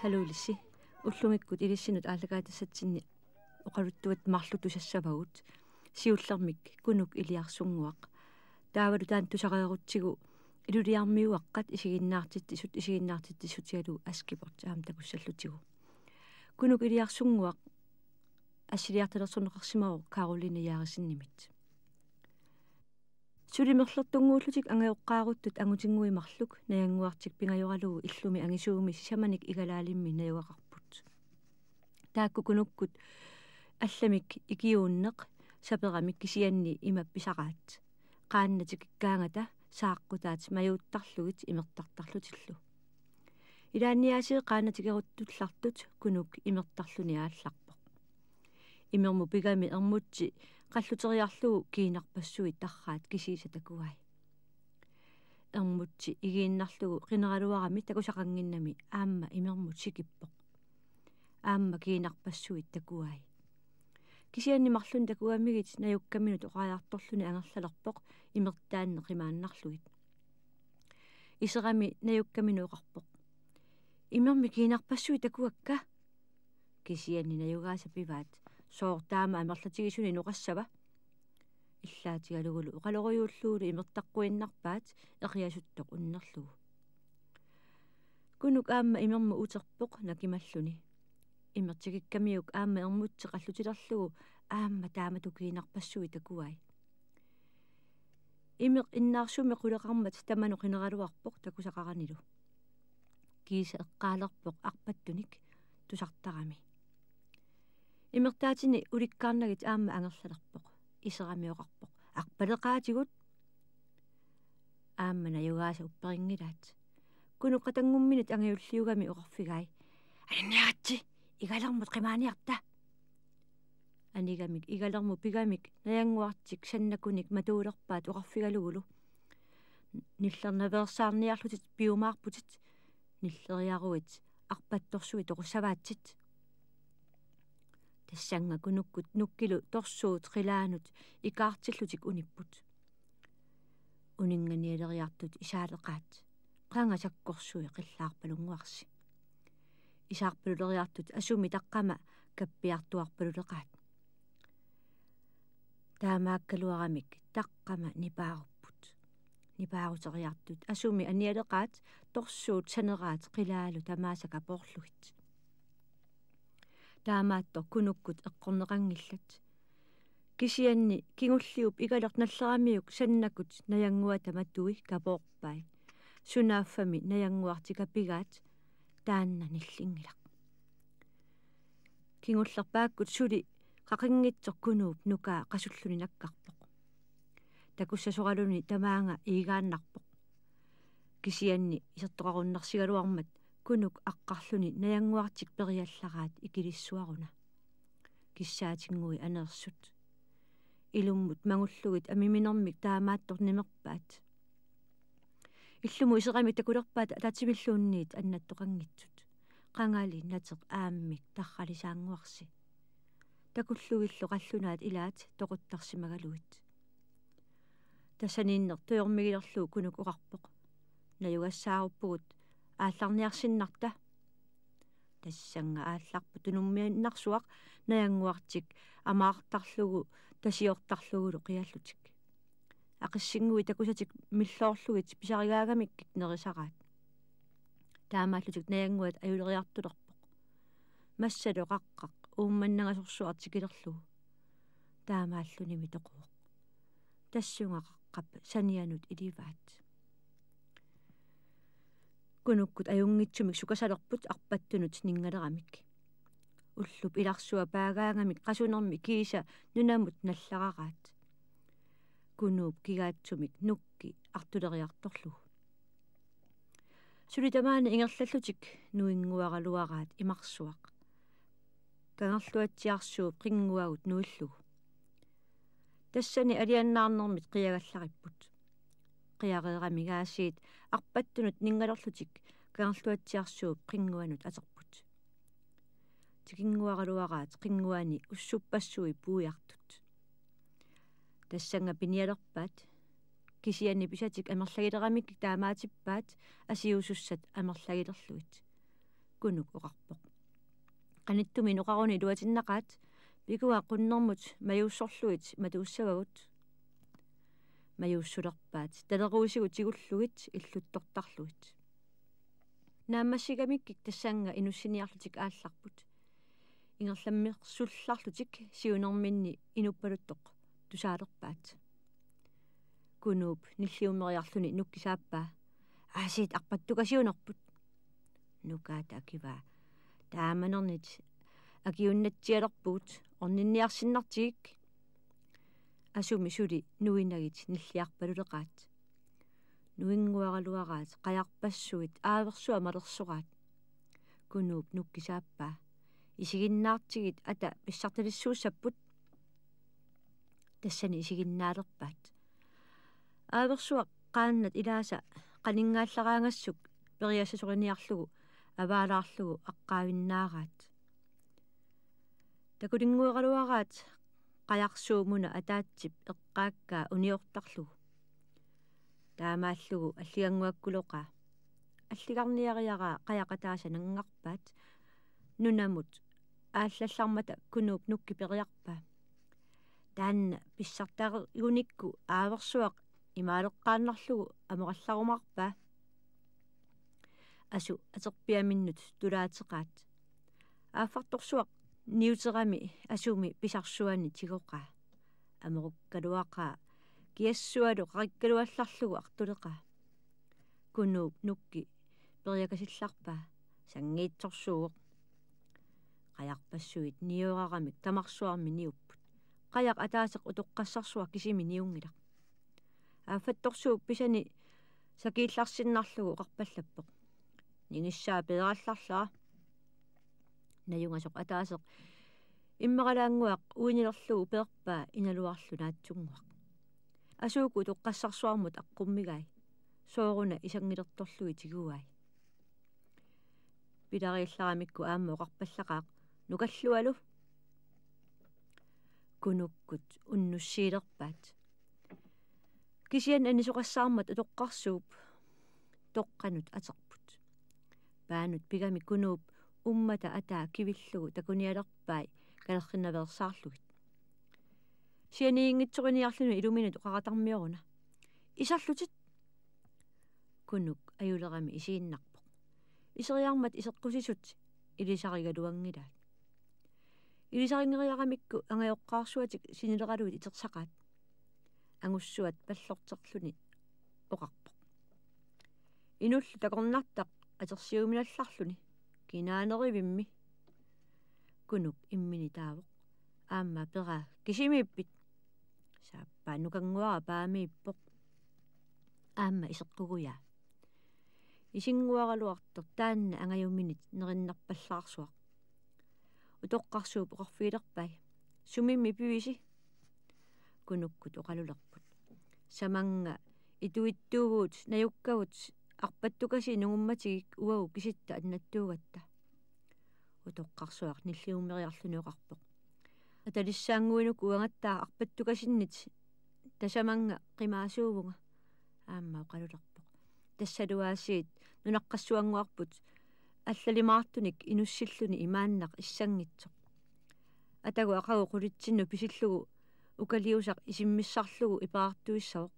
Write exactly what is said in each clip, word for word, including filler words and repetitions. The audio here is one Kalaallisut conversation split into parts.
Aluulissi, ullumikkut ilissinnut aallakaatitassatsinni oqaluttuat marluk tusassavagut, siullermik Kunuk Iliarsunnguaq. Taavalu taanna tusareerutsigu Iluliarmiuaqqat isiginnaartitsisut, isiginnaartitsissutigalugu Askepot aamma takussallutigu. Kunuk Iliarsunnguaq assiliartalersorneqarsimavoq Karoline Jeriksenimit. Suli merlertunnguullutik angajoqqaaruttut angutinnguit marluk Najannguartik pingajoralugu illumi angisuumi sisamanik igalaalimmi najugaqarput. Taakku Kunukkut allamik ikiuunneq saperamik kisianni ima pisaraat: qaannat tikikkaangata saaqqutaat majuuttarlugit imertartarlutillu. Ilaanniaasiit qaannat tikeruttullartut Kunuk imertarluni aallarpoq. Imermut pigami ermutsi qalluteriarlugu kiinarpassuit tarraat kisiisa takuai. Ermutsi igiinnarlugu qineraluarami takusaqannginnami aamma imermut sikippoq. Aamma kiinarpassuit takuai. Kisianni marlunnik takugamigit najukkaminut oqariartorluni angerlalerpoq imertaanneq qimaannarlugit. Iserami najukkaminut oqarpoq: "Imermi kiinarpassuit takuakka." Kisianni najugaasa pivaat: "Sooq taama amerlatigisunik inoqassava?" Illaatigalugulu oqalorujuullugulu imertaqquinnarpaat eqiasuttoq unnerlugu. Kunuk aamma imermut uterpoq nakimalluni. Imertikikkamiuk aamma ermutsi qallutilerlugu aamma taamatut kiinarpassuit takuai. Imeq innaarsumik quleqarmat tamanut qineraluarpoq takusaqaranilu. Kiisa eqqaalerpoq arpattunik tusartarami. Imertaatini ulikkaarnagit aamma angerlalerpoq. Iserami oqarpoq: "Arpaleqaatigut!" Aamma najugaasa upperinngilaat. Kunuk qatanngumminit angajulliugami oqarfigai: "Aninniaritsi, igalermut qimaaniarta!" Anigamik igalermut pigamik Najannguartik sannakunik matuulerpaat oqarfigalugulu: "Nillernaveersaarniarlutit piumaarputit, nilleriaruit arpattorsuit toqussavaatsit." Tassannga Kunukkut nukkilu torsuut qilaanut ikaartillutik unipput. Uninnganialeriartut isaaleqaat, qanga sakkorsui qillaarpalunnguarsi. Isaarpaluleriartut asumi taqqama kappiartuarpaluleqaat. Taamaakkaluaramik taqqama nipaarupput. Nipaaruteriartut asumi anialeqaat torsuut saneraat qilaalu tamaasa kapoorlugit. Taamaattoq Kunukkut eqqorneqanngillat. Kisianni kingulliup igaleq nalleramiuk sannakut Najannguata matui kapoorpai. Sunaaffami Najannguartik apigaat, taanna nillinngilaq. Kingulleq paakkut suli qaqinngitsoq Kunuup nukaa qasulluni nakkarpoq. Takussasoraluni tamaanga iigaannarpoq. Kisianni isertoqarunnarsigaluarmat Kunuk aqqarluni Najannguartik periallaraat ikilissuaruna. Kissaatinnguit aneersut. Ilummut mangullugit amiminermik taamaattoq nimerpaat. Illumut iseramik takulerpaat ataatsimilluunniit annattoqanngitsut. Qangali nateq aammik tarralisaannguarsi. Takullugillu qallunaat ilaat toquttarsimagalugit. Tassaniinneq tujormigilerlugu Kunuk oqarpoq: "Najugassaaruppugut, aallarniarsinnarta." Tassannga aallarpoq tunummiinnarsuaq Najannguartik amaartarlugu tasiortarlugulu qiallutik. Aqissinnguit takusatik milloorlugit pisarigaagamikkik nerisaraat. Taamaallutik Najannguat ajuleriartulerpoq. Massalu qaqqaq Uummannangasorsuaq tikilerlugu. Taamaallunimi toquvoq. Tassunga qaqqap sanianut ilivaat. Kunukkut ajunngitsumik sukasalerput arpattunut ninngaleramik. Ullup ilarsua paagaangamik qasunermi kiisa nunamut nallararaat. Kunuup kigaatsumik nukki artuleriartorlugu. Suli tamaani ingerlallutik nuinnguaraluaraat imarsuaq. Kangerluatsiarsuup qinnguagut nuillugu. Tassani aliannaarnermit qiagallaripput. Qiareeramik aasiit arpattunut ninngalerlutik Kangerluatsiarsuup qinnguanut aterput. Tikinnguaraluaraat qinnguani ussuppassuit puiartut. Tassannga pinialerpaat, kisianni pisatik amerlagileramikkik taamaatippaat asiusussat amerlagilerlugit. Kunuk oqarpoq: Qanittumi inoqaruni iluatinnaqaat, pigua qunnermut majuussorlugit matuussavagut. Majuussulerpaat taleruisigut tigullugit illuttortarlugit. Naammassigamikkik tassannga inussiniarlutik aallarput. Ingerlammersullarlutik siunerminni inuppaluttoq tusaalerpaat. Kunuup nilliummeriarluni Nukki saappaa: Aasiit arpattukasiunerput. Nukaata akivaa: Taamanernit akiunnatsialerpugut, orninniarsinnartigik. Asumi suli nuinagit nilliarpaluleqaat. Nuinnguaraluaraat qajarpassuit aaversuaq malersoraat. Kunuup Nukki saappaa: Isiginnaartigit, ata pissartalissuussapput. Tassani isiginnaalerpaat. Aaversuaq qaannat ilaasa qaningaallaraangassuk periassasoriniarlugu avaalaarlugu aqqaavinnaaraat. Takulinnguaraluaraat qajarsuup una ataatsip eqqaakkaa uniortarlugu. Taamaallugu alligannguakkuloqaa. Alligarniariaraa qajaq ataaseq nanngarpaat. Nunamut aallallarmata Kunuup Nukki periarpaa: Taanna pissartarigunikku aaversuaq imaaleqqaannarlugu amorallarumaarpaa. Asu aterpiaminnut tulaateqaat. Aaffartorsuaq niuterami asumi pisarsuani tigoqaa. Amorukkaluaqaa kiassualu qaqikkaluallarlugu artuleqaa. Kunuup Nukki periakasillarpaa: Sanngiitsorsuuvoq. Qajarpassuit nioraramik tamarsuarmi niupput. Qajaq ataaseq utoqqassarsuaq kisimi niunngilaq. Aaffattorsuup pisani sakiillarsinnarlugu oqarpallappoq: Ningissaa peerallarlara. Najungasoq ataaseq immeralaannguaq uinilerlugu peerpaa inaluarlu naatsunnguaq. Asu uku utoqqassarsuarmut aqqummigai. Sooruna isanngilertorlugit tiguai. Pilariillaramikku aamma oqarpallaqaaq: Nukallualu. Kunukkut unnussiilerpaat. Kisianni anisoqassaarmat utoqqarsuup toqqanut aterput. Paanut pigami Kunuup uummata ataa kivillugu takunialerpai kalerrinnaveersaarlugit. Sianiginngitsoriniarluni iluminut oqaratarmioruna: Iserlutit! Kunuk ajulerami isiinnarpoq. Iseriarmat iseqqusisut ilisarigaluanngilaat. Ilisarinngeriaramikku angajoqqaarsuatik sinileralugit itersaqaat. Angussuat pallorterluni oqarpoq: Inullu takornartaq atersiuminallarluni. Kinaanerivimmi? Kunuk imminitaavoq. Aamma peraa: Kisimiippit? Saappaa nukannguara paamiippoq. Aamma iseqqugujaa. Isinnguaraluartoq taanna angajuminit nerinnerpallaarsuaq. Utoqqarsuup oqarfigilerpai: Sumimmi pivisi? Kunukkut oqalulerput: Samannga ituittuuvugut najukkavut arpattukasiit nungummatigik uagut kisitta annattuugatta. Utoqqarsuaq nilliummeriarluni oqarpoq: Atalissaannguinuk uangattaaq arpattukasinnit tasamannga qimaasuuvunga. Aamma oqalulerpoq: Tassalu aasiit nunaqqassuannguarput allalimaartunik inussilluni imaannaq issanngitsoq. Atagu aqagu qulitsinnut pisillugu ukaliusaq isimmissarlugu iperartuissavoq.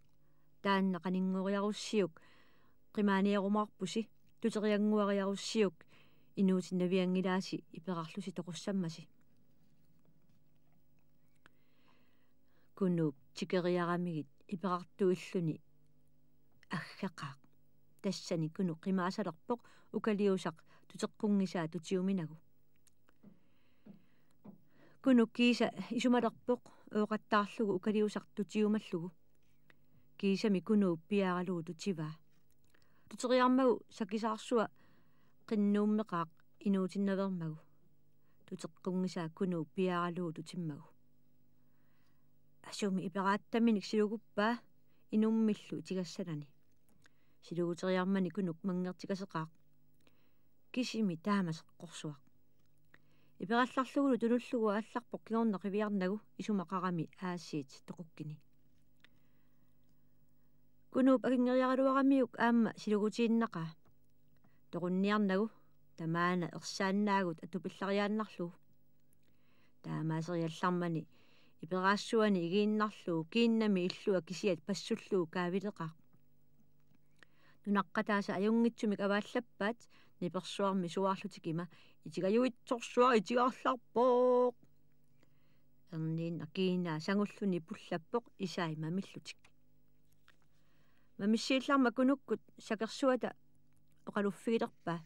Taanna qaninngoriarussiuk qimaaniarumaarpusi, tuteriannguariarussiuk inuutinnavianngilaasi iperarlusi toqussammasi. Kunuup tikeriaramigit iperartuilluni aggeqaaq. Tassani Kunuk qimaasalerpoq ukaliusaq tuteqqunngisaa tutiuminagu. Kunuk kiisa isumalerpoq ooqattaarlugu ukaliusaq tutiumallugu. Kiisami Kunuup piaaralugu tutivaa. Tuteriarmagu sakisaarsua qinnuummeqaaq inuutinnaveermagu. Tuteqqunngisaa Kunuup piaaralugu tutimmagu. Asumi iperaataminik siluguppaa inummillu itigassanani. Siluguteriarmani Kunuk manngertikaseqaaq. Kisimi taama seqqorsuaq. Iperallarlugulu tunullugu aallarpoq kingorna qiviarnagu isumaqarami aasiit toqukkini. Kunuup akinngeriaraluaramiuk aamma silugutiinnaqaa. Toqunniarnagu tamaana ersaannaagut atupillariaannarlugu. Taamaaseriallarmani iperaassuani igiinnarlugu kiinnami illua kisiat passullugu kaavileqaaq. Nunaqqataasa ajunngitsumik avaallappaat nipersuarmi suaarlutik ima: "Itigajuitsorsuaq itigarlarpoq!" Erniinnaq kiinaa sangulluni pullappoq isai mamillutik. Mamissiillarmat Kunukkut sakersuata oqaluffigilerpaa: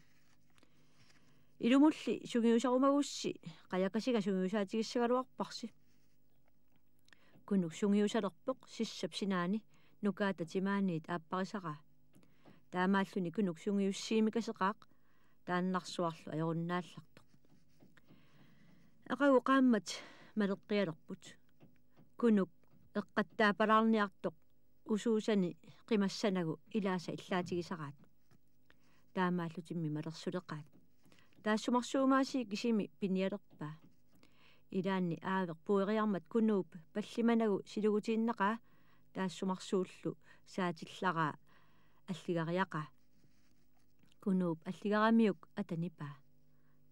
"Ilumulli sungiusarumagussi qajakasinga sungiusaatigissagaluarparsi." Kunuk sungiusalerpoq sissap sinaani nukaata timaaniit aapparisaraa. Taamaalluni Kunuk sungiussiimikaseqaaq, taannarsuarlu ajorunnaallartoq. Aqagu qaammat maleqqialerput. Kunuk eqqattaapalaarniartoq usuusani qimassanagu ilaasa illaatigisaraat. Taamaallutimmi malersuleqaat. Taassumarsuumaasii kisimi pinialerpaa. Ilaanni aaveq pueriarmat Kunuup pallimanagu silugutiinnaqaa, taassumarsuullu saatillaraa alligariaqaa. Kunuup alligaramiuk atanipaa.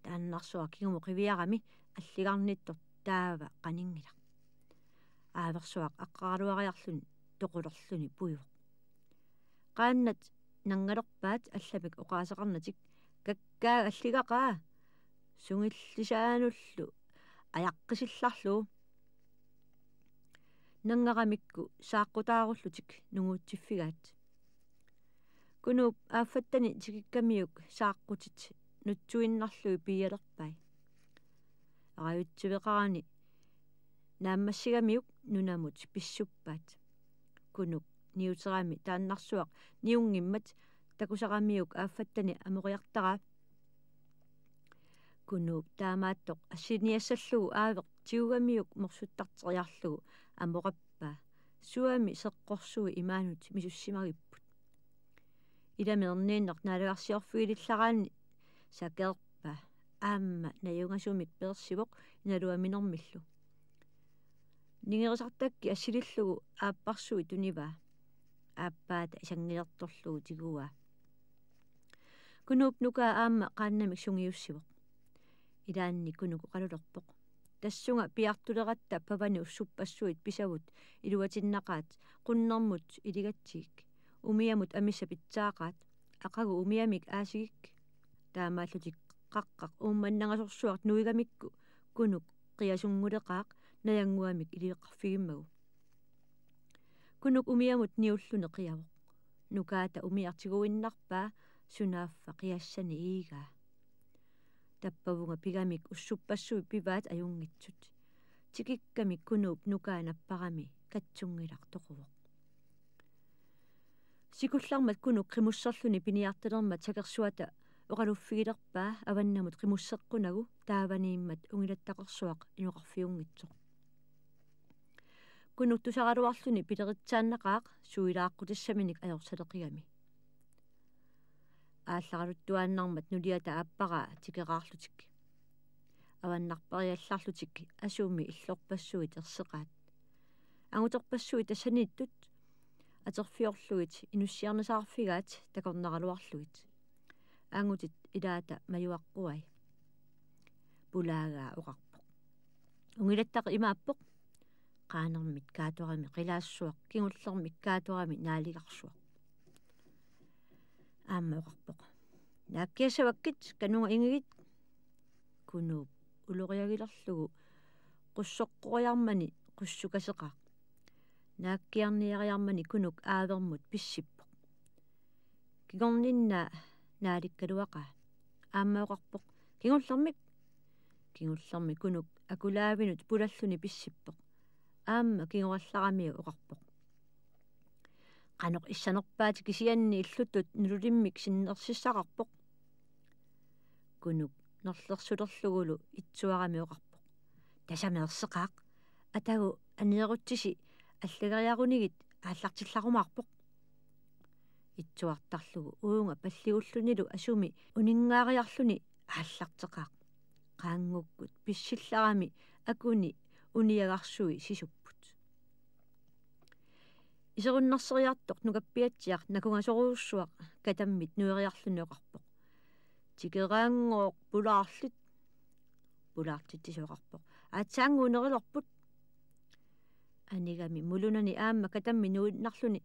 Taannarsuaq kingumut qiviarami alligarnittoq taava qaninngilaq. Aaversuaq aqqaraluariarluni toqulerluni puivoq. Qaannat nanngalerpaat allamik oqaaseqarnatik: "Kakkaak alligaqaa! Sungillisaanullu ajaqqisillarlugu!" Nanngaramikku saaqqutaarullutik nunguutsiffigaat. Kunuup aaffattani tikikkamiuk saaqqutit nutsuinnarlugit piialerpai. Arajutsiveqarani naammassigamiuk nunamut pissuppaat. Kunuk niuterami taannarsuaq niunngimmat takusaramiuk aaffattani amoriartaraa. Kunuup taamaattoq assiniassallugu aaveq tigugamiuk morsuttarteriarlugu amorappaa. Suami seqqorsui imaanut misussimagipput. Ilami erniinnaq naalagarsiorfigilillaraanni sakeerpaa, aamma najugasumik peersivoq inaluaminermillu. Ningerisartakkit assilillugu aapparsui tunivaa. Aappaata isanngilertorlugu tiguaa. Kunuup nukaa aamma qaannamik sungiussivoq. Ilaanni Kunuk oqalulerpoq: "Tassunga piartuleratta pavani ussuppassuit pisavut iluatinnaqaat qunnermut iligatsigik. Umiamut amissat pitsaaqaat. Aqagu umiamik aasigik." Taamaallutik qaqqaq uummannangasorsuaq nuigamikku Kunuk qiasunnguleqaaq najannguamik iliveqarfigimmagu. Kunuk umiamut niulluni qiavoq. Nukaata umiaq tiguinnarpaa sunaaffa qiassani iigaa. Tappavunga pigamik ussuppassuit pivaat ajunngitsut. Tikikkamik Kunuup nukaa napparami katsunngilaq toquvoq. Sikullarmat Kunuk qimusserluni piniartalermat sakersuata oqaluffigilerpaa avannamut qimusseqqunagu taavaniimmat ungilattaqarsuaq inoqarfiunngitsoq. Kunuk tusaraluarluni pileritsaannaqaaq suilaaqqutissaminik ajorsaleqigami. Aallaraluttuaannarmat nuliata aapparaa tikeraarlutik. Avannarperiallarlutik asumi illorpassuit erseqaat. Anguterpassuit tassaniittut aterfiorlugit inussiarnasaarfigaat takornaraluarlugit. Angutit ilaata majuaqquai. Pulaagaa oqarpoq: "Ungilattaqi imaappoq: Qaanermit Kaatorami qilaassuaq, kingullermit Kaatorami naaligarsuaq." Aamma oqarpoq: "Naakkiassavakkit kanunga ingigit." Kunuup uloriagilerlugu qussoqqoriarmani qussukaseqaaq. Naakkiarniariarmani Kunuk aavermut pissippoq. Kingorninnaa naalikkaluaqaa. Aamma oqarpoq: "Kingullermik." Kingullermi Kunuk akulaavinut pulalluni pissippoq. Aamma kingorallaramiuk oqarpoq: "Qanoq issanerpaat, kisianni illuttut nululimmik sinnersissaqarpoq." Kunuk nerlersulerlugulu itsuarami oqarpoq: "Tassami erseqaaq. Atagu aneerutsisi allagariarunigit aallartillarumaarpoq." Itsuartarlugu uunga palligullunilu asumi uninngaariarluni aallarteqaaq. Qaanngukkut pissillarami akuni uniagarsui sisupput. Iserunnarseriartoq nukappiatsiaq nakungasorujussuaq katammit nueriarluni oqarpoq: "Tikeraanngooq pulaarlit." Pulaartitsisoqarpoq: "Aatsaannguup nerilerput." Anigami mulunani aamma katammi nuinnarluni: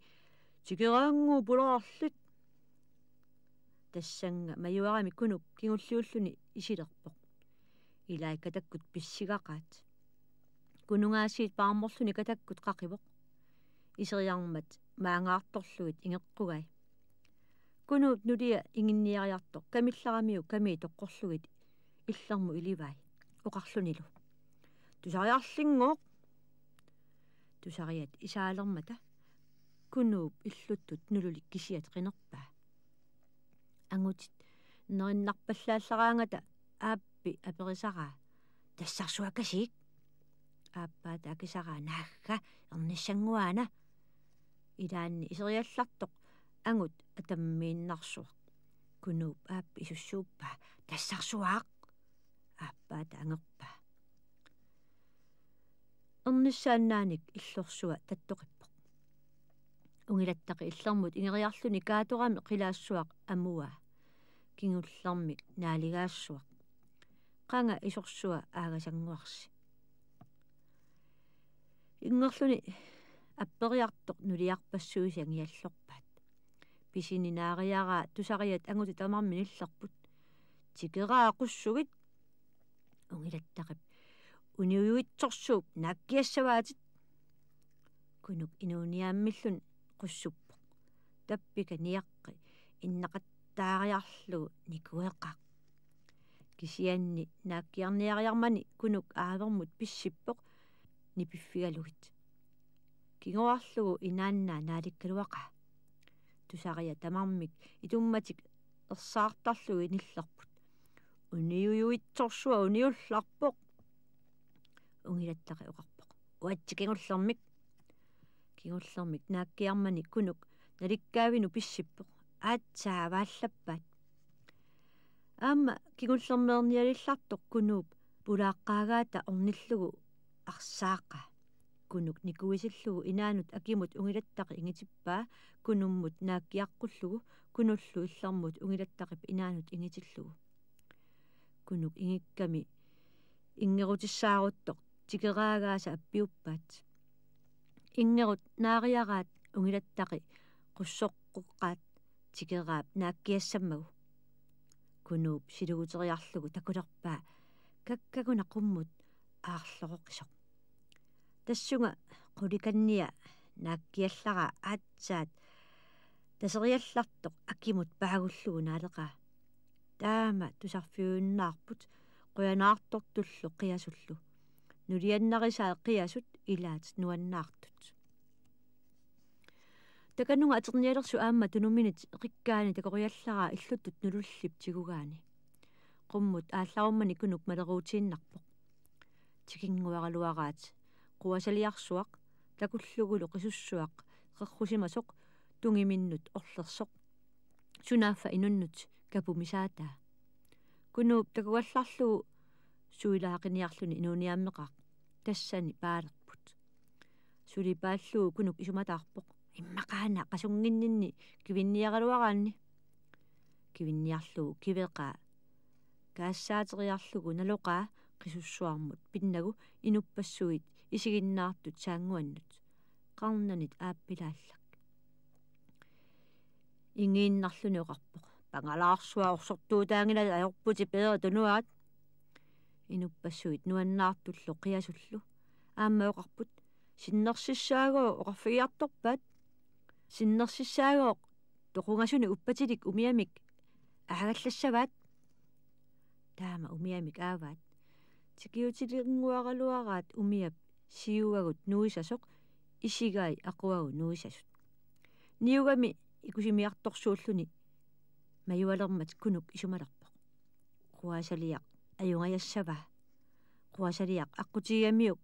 "Tikeraanngooq pulaarlit." Tassannga majuarami Kunup kingulliulluni isilerpoq. Ilai katakkut pissigaqaat. Kunungaasiit paarmorluni katakkut qaqivoq. Iseriarmat maangaartorlugit ingeqqugai. Kunuup nulia inginniariartoq kamillaramiuk kamii toqqorlugit illermut ilivai oqarlunilu: "Tusariarlinngooq." Tusariat isaalermata Kunuup illuttut nululik kisiat qinerpaa. Angutit nerinnarpallaallaraangata aappi aperisaraa: "Tassarsuakasiik?" Aappaata akisaraa: "Naagga, ernissannguaana." Ilaanni iseriallartoq angut atammiinnarsuaq. Kunuup aappi isussuuppaa: "Tassarsuaaq." Aappaata angerpaa. Ernissaannaanik illorsua tattoqippoq. Ungilattaqi illermut ingeriarluni kaatorami qilaassuaq amuaa. Kingullermik naaligaassuaq. Qanga isorsua aagasannguarsi. Inngerluni apperiartoq nuliarpassuisa angiallorpaat. Pisini naariaraa tusariat angutit tamarmik nillerput: "Tikeraa qussugit." "Ungilattaqip uniujuitsorsuup naakkiassavaatit." Kunuk inuuniaammilluni qussuppoq. Tappika niaqqi innaqattaariarlugu nikueqaaq. Kisianni naakkiarniariarmani Kunuk aavermut pissippoq nipiffigalugit. Kinguarlugu inaannaa naalikkaluaqaa. Tusariat tamarmik itummatik ersaartarlugit nillerput. "Uniujuitsorsua uniullarpoq." Ungilattaqi oqarpoq: "Uatsi kingullermik." Kingullermik naakkiarmani Kunuk nalikkaavinut pissippoq. Aatsaat avaallappaat. Aamma kingullermeernialillartoq Kunuup pulaaqqaagaata ornillugu arsaaqaa. Kunuk nikuisillugu inaanut akimut Ungilattaqi ingitippaa Kunummut naakkiaqqullugu, Kunullu illermut Ungilattaqip inaanut ingitillugu. Kunuk ingikkami inngerutissaaruttoq tikeraagaasa appiuppaat. Inngerut naariaraat Ungilattaqi qussoqqoqqaat tikeraap naakkiassammagu. Kunuup siluguteriarlugu takulerpaa: "Kakkaguna qummut aarloroqisoq." Tassunga qulikannia naakkiallaraa aatsaat taseriallartoq akimut paagullugu naaleqaa. Taama tusarfiujunnaarput qujanaartortullu qiasullu. Nuliannarisaat qiasut ilaat nuannaartut. Takanunga aternialersoq aamma tunuminit qikkaani takoriallaraa illuttut nulullip tigugaani. Qummut aallarummani Kunuk maleruutiinnarpoq. Tikinnguaraluaraat quasaliarsuaq takullugulu qisussuaq qerrusimasoq tungiminnut orlersoq. Sunaaffa inunnut kapumisaataa. Kunuup takugallarlugu suilaaqiniarluni inuuniaammeqaaq. Tassani paalerput. Suli paallugu Kunuk isumataarpoq: "Immaqaana qasunnginninni kivinniaraluaraanni." Kivinniarlugu kiveqaa kaassaateriarlugu naloqaa qisussuarmut pinnagu inuppassuit isiginnaartut saannguannut. Qarnanit aappilaallak. Ingiinnarluni oqarpoq: "Pangalaarsuaq orsortuutaanngilaq, ajorputit peerit tunuaat." Inuppassuit nuannaartullu qiasullu aamma oqarput: "Sinnersissaagooq oqarfigiartorpaat. Sinnersissaagooq toqungasunik uppatilik umiamik aagallassavaat." Taama umiamik aavaat. Tikiutilinnguaraluaraat umiap siuagut nuisasoq, isigai aquagut nuisasut. Niugami ikusimiartorsuulluni majualermat Kunuk isumalerpoq: "Quasaliaq ajungajassavaa." Quasaliaq aqqutigigamiuk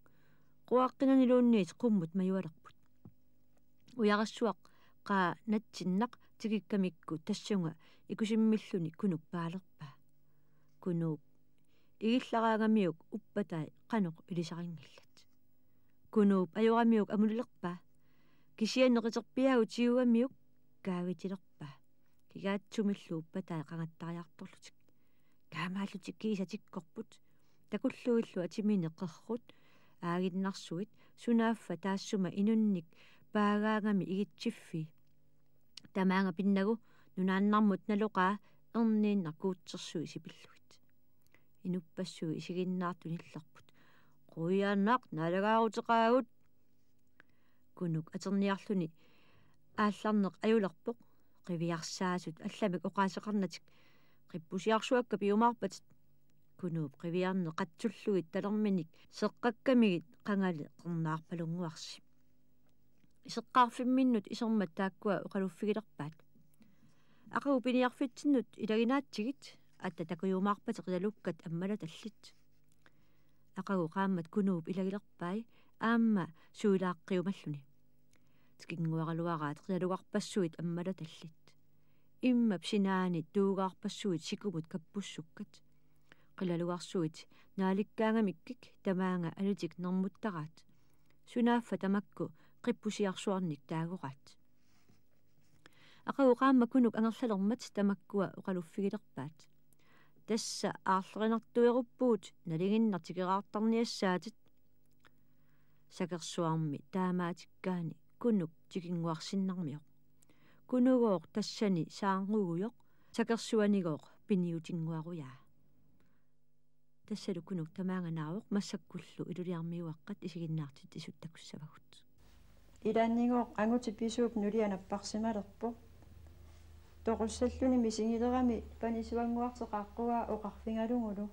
quaqqinaniluunniit qummut majualerput. Ujarassuaq qaa natsinnaq tikikkamikku tassunga ikusimmilluni Kunuk paalerpaa. Kunuup igillaraangamiuk uppatai qanoq ilisarinngillat. Kunuup ajoramiuk amulilerpaa. Kisianni qiterpiaagut tigugamiuk kaavitilerpaa. Kigaatsumillu uppatai qangattariartorlutik. Kaamaallutik kiisatikkorput. Takullugillu atimini qerrut aaginnarsuit, sunaaffa taassuma inunnik paagaagami igitsiffii. Tamaanga pinnagu nunaannarmut naloqaa erniinnaq kuutsersuit sipillugit. Inuppassuit isiginnaartut nillerput: "Quianaq, naalagaaruteqaagut!" Kunuk atorniarluni aallarneq ajulerpoq. Qiviarsaasut allamik oqaaseqarnatik qippusiarsuakka piumaarpatit. Kunuup qiviarneq qatsullugit talerminik seqqakkamigit qangali qernaarpalunnguarsi. Iseqqaarfimminnut isermat taakkua oqaluffigilerpaat: "Aqagu piniarfitsinnut ilaginaatsigit, atta takujumaarpatit qilalukkat ammalatallit." Aqagu qaammat Kunuup ilagilerpai aamma suilaaqqiumalluni. Tikinnguaraluaraat qilalugarpassuit ammalatallit. Immap sinaani tuugaarpassuit sikumut kappussukkat. Qilalugarsuit naalikkaangamikkik tamaanga alitik nermuttaraat. Sunaaffa tamakku qippusiarsuarnik taagoraat. Aqagu qaammat Kunuk angerlalermat tamakkua oqaluffigilerpaat: "Tassa aarlerinartueruppugut, nalinginnaq tikeraartarniassaatit." Sakersuarmi taamaatikkaani Kunuk tikinnguarsinnarmioq. Kunugooq tassani saarngugujoq, sakersuanigooq piniutinnguarujaa. Tassalu Kunuk tamaanga naavoq, massakkullu Iluliarmiuaqqat isiginnaartitsisut takussavagut. Ilaannigooq angutit pisuup nulia napparsimalerpoq. Toqussalluni misigilerami panisuannguarteqaqqua oqarfigalugulu: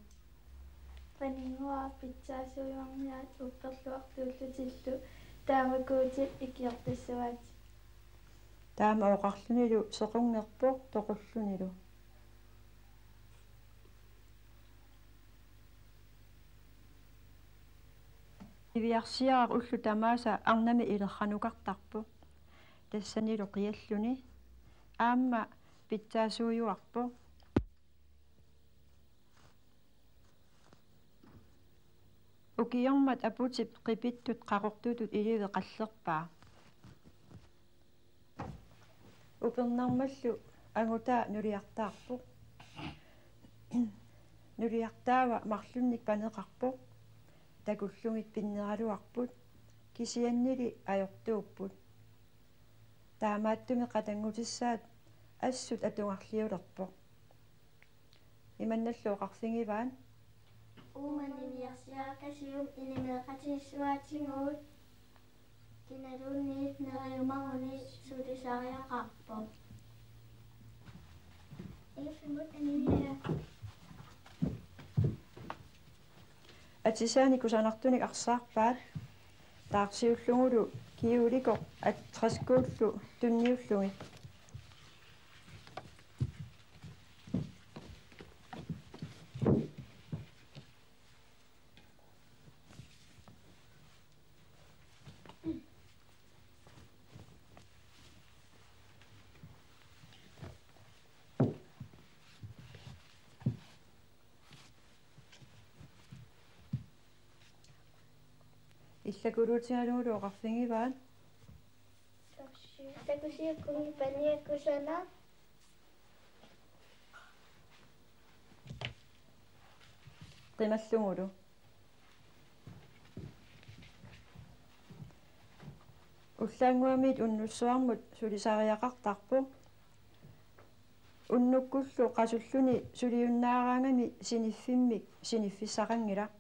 "Paninnguaq pitsaasuujuarniaat upperluartuullutillu taamakuutit ikiortassavaatit." Taama oqarlunilu sequnngerpoq toqullunilu. Qiviarsiaraq ullut tamaasa arnami ilerranukartarpoq. Tassanilu qialluni aamma pitsaasuujuarpoq. Ukiormat aputip qipittut qaqortutut iliveq qallerpaa. Upernarmallu angutaa nuliartaarpoq. Nuliartaava marlunnik paneqarpoq. Takullugit pinneraluarput, kisiannili ajortuupput. Taamaattumik qatanngutissaat assut atugarliulerpoq. Imannallu oqarfigivaat: "Uuma niviarsiaqqasiuk inimeeqatigissuaatigut, kinaluunniit neriumaruni sulisariaqarpoq." Ilfimut anivia. Atisaanik kusanartunik arsaarpaat, taarsiullugulu kiulikoq at-, træskuullu tunniullugit. Illakuluutigalugulu oqarfigivaat: "Takusiukkunni paniakkusanaq." Qimallugulu. Ullaannguamiit unnussuarmut sulisariaqartarpoq. Unnukkullu qasulluni suliunnaaraangami siniffimmik siniffissaqanngilaq.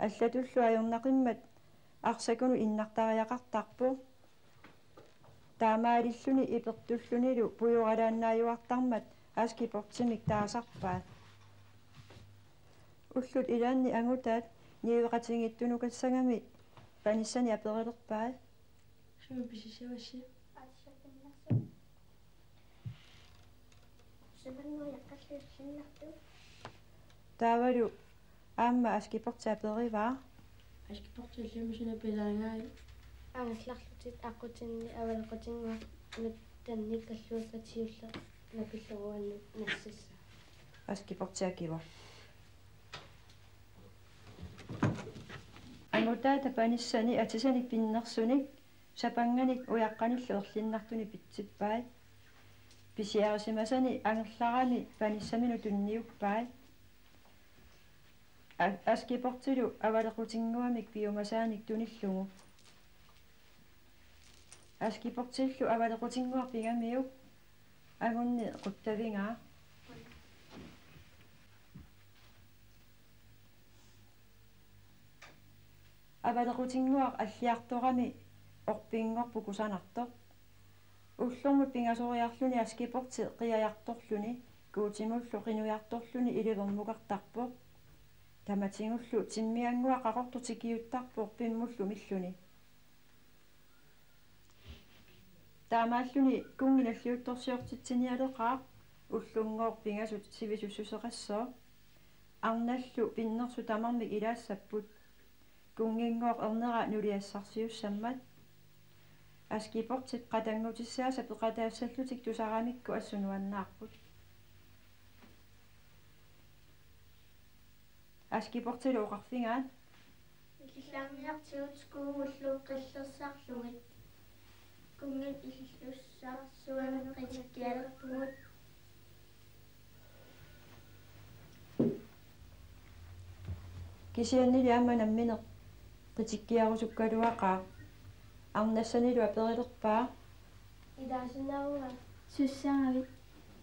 Allatullu ajornaqimmat arsakunut innartariaqartarpoq. Taamaalilluni ipertullunilu pujoralaannaajuartarmat Askepottimik taasarpaat. Ullut ilaanni angutaat niueqatigiittunukassagami panissani aperilerpai: "Sumi pisissavassi?" Taavalu aamma Askepot aperivaa: "Askepot, illimmi suna pilaangai?" Angerlarlutit aqqutinni avalequtinnguaq nuttannik kalluakkat siulleq napillugu uannut nassassaaq. Askepot akivoq. Angutaata panissani atisanik pinnersunik sapanganik ujaqqanillu erlinnartunik pitsippai. Pisiarisimasani angerlarami panissaminut tunniuppai. A-, Askepottilu avalequtinnguamik piumasaanik tunillugu. Askepottillu avalequtinnguaq pigamiuk angunni quttavigaa. Avalequtinnguaq alliartorami orpinngorpoq kusanartoq. Ullormut pingasoriarluni Askepotti qiajartorluni, Guutimullu qinujartorluni ilivermukartarpoq. Tamatigullu timmiannguaq qaqortoq tikiuttarpoq pimmullu milluni. Taamaalluni kunngi nalliuttorsiortitsinialeqaaq, ullunngooq pingasut sivisussuseqassooq. Arnallu pinnersut tamarmik ilaassapput. Kunnginngooq ernera nuliassarsiussammat. Askepotip qatanngutissaasa peqataassallutik tusaramikku assut nuannaarput. Askepottilu oqarfigaat: Illarniartigut skuugullu qillersarlugit. Kunngit illussarsuanut qitikkialerpugut. Kisiannili aamma nammineq qitikkiarusukkaluaqaaq. Arnassanilu aperilerpaa: Ilaasinnaavunga? Sussagavit?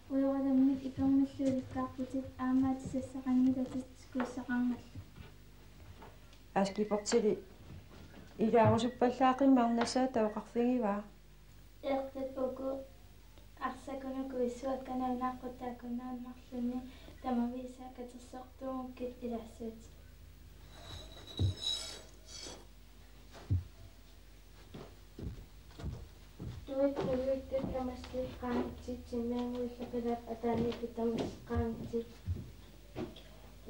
Ujoralummik ipermillu ilikkarputit aamma atisassaqanngilatit skuussaqarngallu. Askepottili ilaarusuppallaaqimmat arnassaata oqarfigivaa: Eertat uku arsakkunut kuissuakka nalunaaquttaakunnaat marlunni tamaviisa katersortuugukkit ilaassuutit. Tuit nujuittut tamassi qaangatsit, timmiannguillu qilaat ataaniittut tamassi qaangatsit.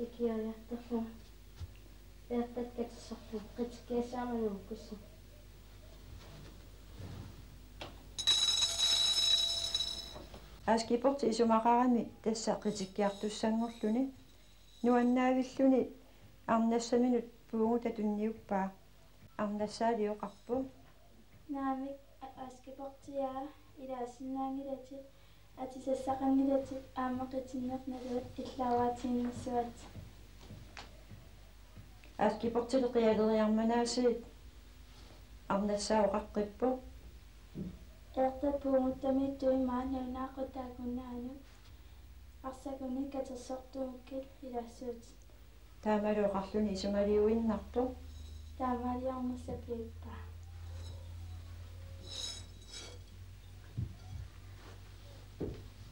Ikioriartorlunga. Eertat katersorlunga. Qitikkiassaamanut ukkussi. Askepotti isumaqarami tassa qitikkiartussanngorluni. Nuannaavilluni arnassaminut puuguta tunniuppaa. Arnassaali oqarpoq: Naamik, A-, Askepottia, ilaasinnaanngilatit, atisassaqanngilatit aamma qitinneq naluat illaruatiinnissuat. Askepottili qialeriarmanaasiit arnassaa oqaqqippoq: Eertat puuguttamiittut immaqa nalunaaquttaakunnaanut arsakkunut katersortuugukkit ilaassuutit. Taamalu oqarluni isumaliuinnarpoq: Taamaaliornissaq piippaa.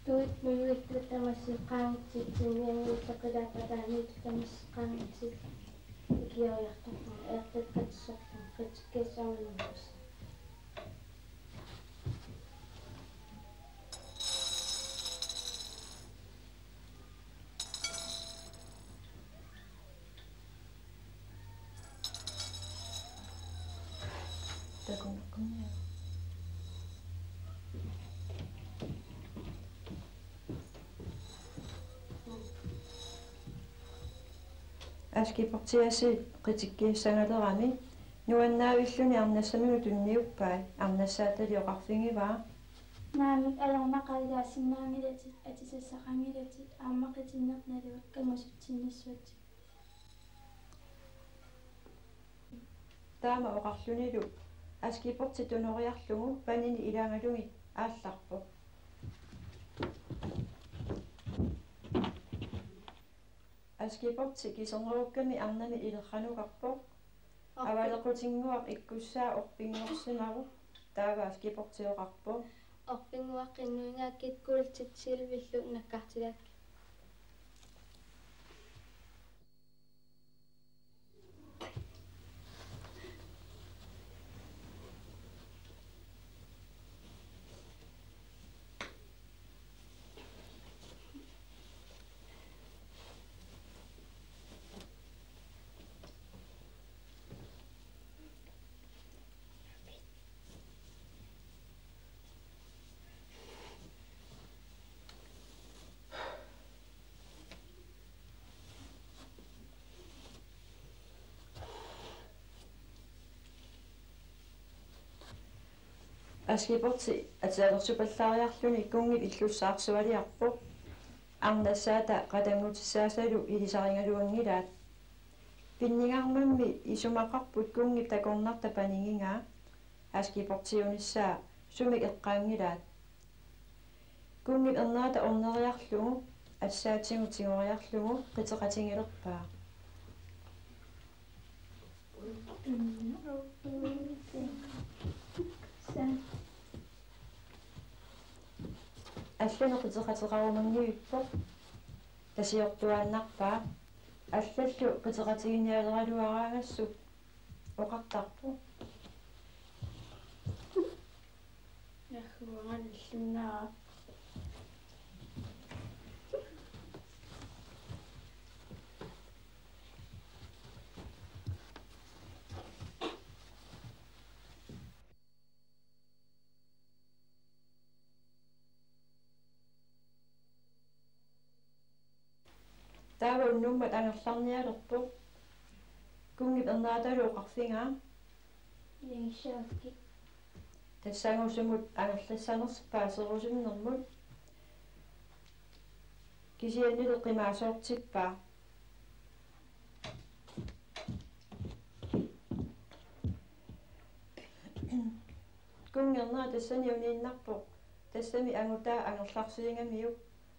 Tuit nujuittut tamassi qaangatsit, timmiannguillu qilaat ataaniittut tamassi qaangatsit. Ikioriartorlunga. Eertat katersorlunga. Qitikkiassaamanut ukkussi. Askepottiaasiit qitikkiassagalerami nuannaavilluni arnassaminut tunniuppai. Arnassaatali oqarfigivaa: Naamik, ajornaqaaq, ilaasinnaanngilatit, atisassaqanngilatit aamma qitinneq naluat kangusutsinnissuatsigut. Taama oqarlunilu Askepotti tunoriarlugu vanini ilagalugit aallarpoq. Askepotti kisernerukkami arnami ilerranukarpoq. Orpi- Avalequtinnguaq ikkussaa orpinngorsimagu. Taava Askepotti oqarpoq: Orpinnguaqqit nuingaakkit kuultit silvillu nakkartilaakkit. Askepotti atisalersupallaariarluni kunngip illussaarsualiarpoq. Arnassaata qatanngutissaasalu ilisarigaluanngilaat. Pinningarmammi isumaqarput kunngip takornarta panigigaa, Askepottiunissaa sumik eqqaanngilaat. Kunngip ernerata orneriarlugu assaatigut tigoriarlugu qiteqatigilerpaa. Allanik qiteqateqarumanngivippoq, tasiortuaannarpaa. Allallu qiteqatiginialeraluaraangassuk oqartarpoq: Nagguangalillunnaa. Taava unnummat angerlarnialerpoq. Kunngip erneratalu oqarfigaa: Ilingissaakki. Tassannga sumut angerlassanersoq paaserusunnermut. Kisiannili qimaasoortippaa. Kunngip ernera tassani uniinnarpoq, tassami angutaa angerlarsiigamiuk,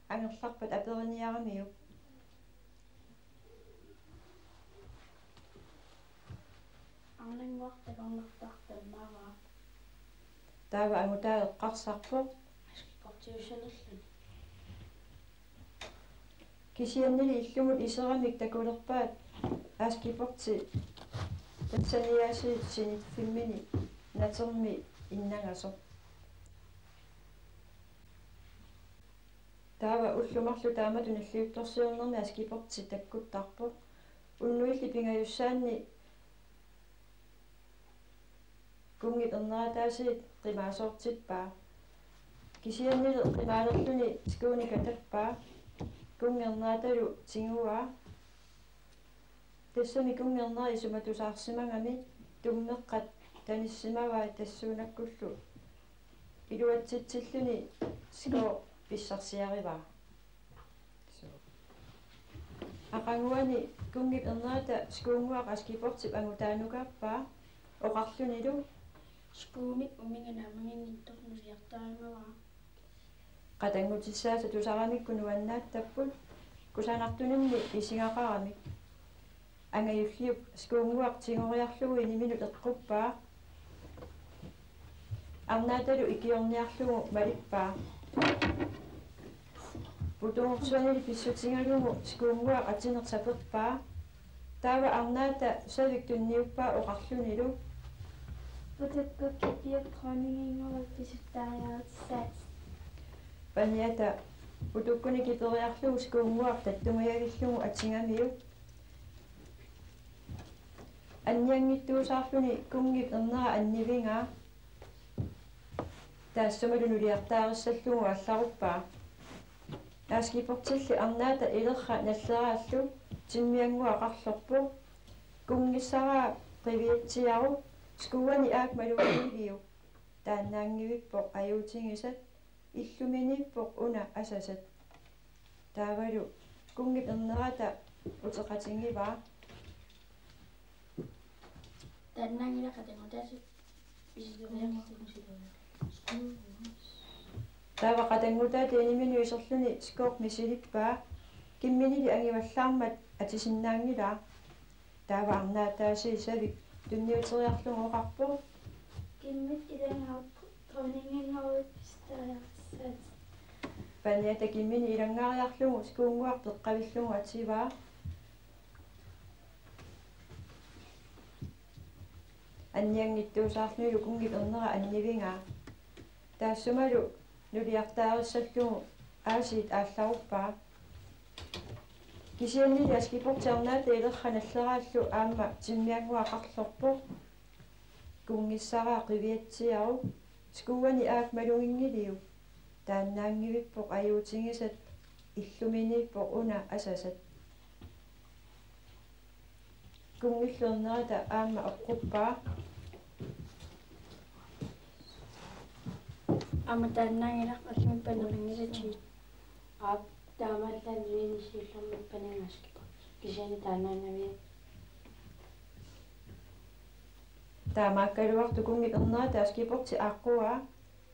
angerlarpat aperiniaramiuk. Arnannguaq takornartartammavaa. Taava angutaa eqqarsarpoq: Askepottiussanerluni. Kisiannili illumut iseramik takulerpaat Askepotti tassaniaasiit siniffimmini natermi innangasoq. Taava ullut marluk taamatut nalliuttorsiornermi Askepotti takkuttarpoq. Unnuilli pingajussaanni kunngip ernerataasiit qimaasoortippaa. Kisiannili qimaalerluni skuunik katappaa. Kunngip erneratalu tiguaa. Tassami kunngip ernera isumatusaarsimagami tummeqqat tanissimavai tassuunakkullu iluatsitsilluni Skov pissarsiarivaa. Aqaguani kunngip ernerata skuunnguaq Askepottip angutaanukaappaa oqarlunilu: Skuumik uminnga naammaginnittoq nuliartaramavaa. Qatanngutissaasa tusaramikku nuannaattapput kusanartuninni isigaqaramik. Angajulliup skuunnguaq tigoriarlugu iniminut eqquppaa. Arnaatalu ikiorniarlugu malippaa. Putugusuanili pissutigalugu skuunnguaq atineq saperpaa. Taava Arnaata savik tunniuppaa oqarlunilu: Putukkukkit piuk dronninginnguit pisuttariarutissaat. Paniata putukkuni kiperiarlugu skuunnguaq tattungiagillugu atigamiuk. Annianngittuusaarluni kunngip ernera annivigaa. Taassumalu nuliartaarissallugu aallaruppaa. Askepottilli Arnaata ilerra nalleraallu timmiannguaq qarlorpoq. Kunngissaraa qiviatsiaruk, skuuani aak malugiiliuk. Taannaanngivippoq ajuutigisat, illuminiippoq una asasat. Taavalu kunngip ernerata uteqatigivaa. Taannaanngilaq qatanngutaasut pisisoriarlugu. Taava qatanngutaata iniminut iserluni Skov misilippaa. Kimminili angivallaarmat atisinnaanngilaa. Taava Arnaataasiit savik tunniuteriarlugu oqarpoq: Kimmit ilanngarupput dronninginnguit pisuttariarutissaat. Paniata kimmini ilanngariarlugu skuunnguaq peqqavillugu ativaa. Annianngittuusaarlunilu kunngip ernera annivigaa. Taassumalu nuliartaarissallugu aasiit aallaruppaa. Kisiannili Askepotti Arnaata ilerra nalleraallu aamma timmiannguaq qarlorpoq. Kunngissaraa qiviatsiaruk, skuuani aak maluginngiliuk. Taannaanngivippoq ajuutigisat, illuminiippoq una asasat. Kunngillu ernerata aamma eqquppaa. Aamma taannaanngilaq, allamik paneqanngilaq. Aap, taamaallaat nuinissi ullormut paninngaskippoq. Kisianni taannaannaviat. Taamaakkaluartoq kunngip ernerata Askepot aaqquaa,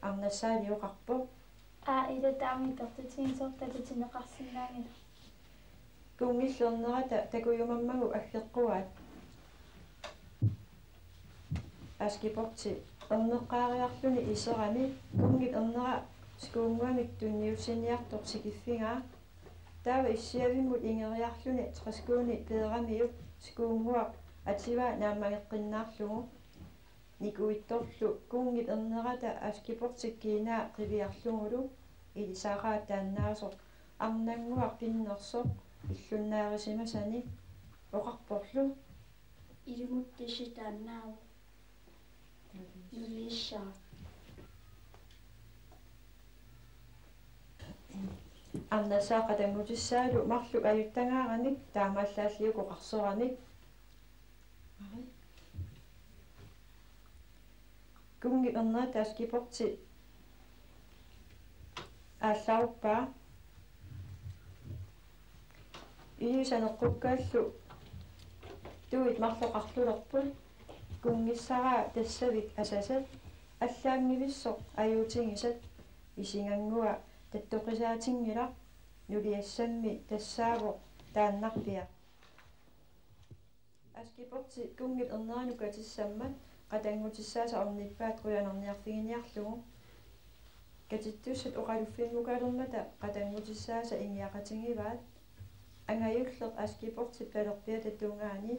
Arnassaali oqarpoq: Aa, ila taama itortutigisorta tatineqarsinnaanngilaq. Kunngillu ernerata takujumammagu aggeqquaat. Askepot erneqqaariarluni iserami kunngip ernera skuunnguamik tunniussiniartoq sikiffigaa. Taava issiavimmut ingeriarluni træskoeni peeramiuk skuunnguaq ativaa naammageqqinnaarlugu. Nikuittorlu kunngip ernerata Askepotip kiinaa qiviarlugulu ilisaqaat taannaasoq arnannguaq pinnersoq illunnaarisimasani oqarporlu: Ilumut tassa taannaavoq. Nuliissara. Arnassaaq qatanngutissaalu marluk ajuttangaaramik taamaallaalliuku oqarsoramik. Kunngip ernerata Askepot aallaruppaa. Ilisaneqqukkaallu tuit marloqarlulerput. Kunngissaraa tassavik asasat, allaanngivissoq ajuutigisat, isiganngua tattoqisaatiginngilaq, nuliassammi tassaavoq taannarpiaq. Askepot kunngip ernera nukatissammat qatanngutissaasa ornippaat qujanarniarfiginiarlugu. Katittussat oqaluffimmukalermata qatanngutissaasa ingiaqatigivaat. Angajulleq Askepotip talerpiata tungaani,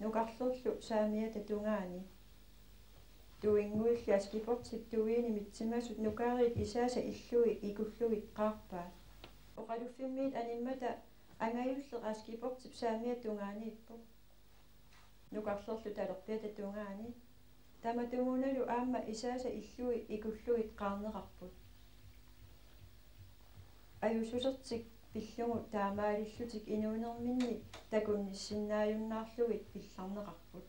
nukarlerlu saamiata tungaani. Tuinnguilli Askepotip tuiini mitsimasut nukariit isaasa illui ikullugit qaarpaat. Oqaluffimmiit animmata angajulleq Askepotip saamiata tungaaniippoq. Nukarlerlu talerpiata tungaani. Tamatumuunalu aamma isaasa illui ikullugit qaarneqarput. Ajuususertik pillugu taamaalillutik inuunerminni takunnissinnaajunnaarlugit pillarneqarput.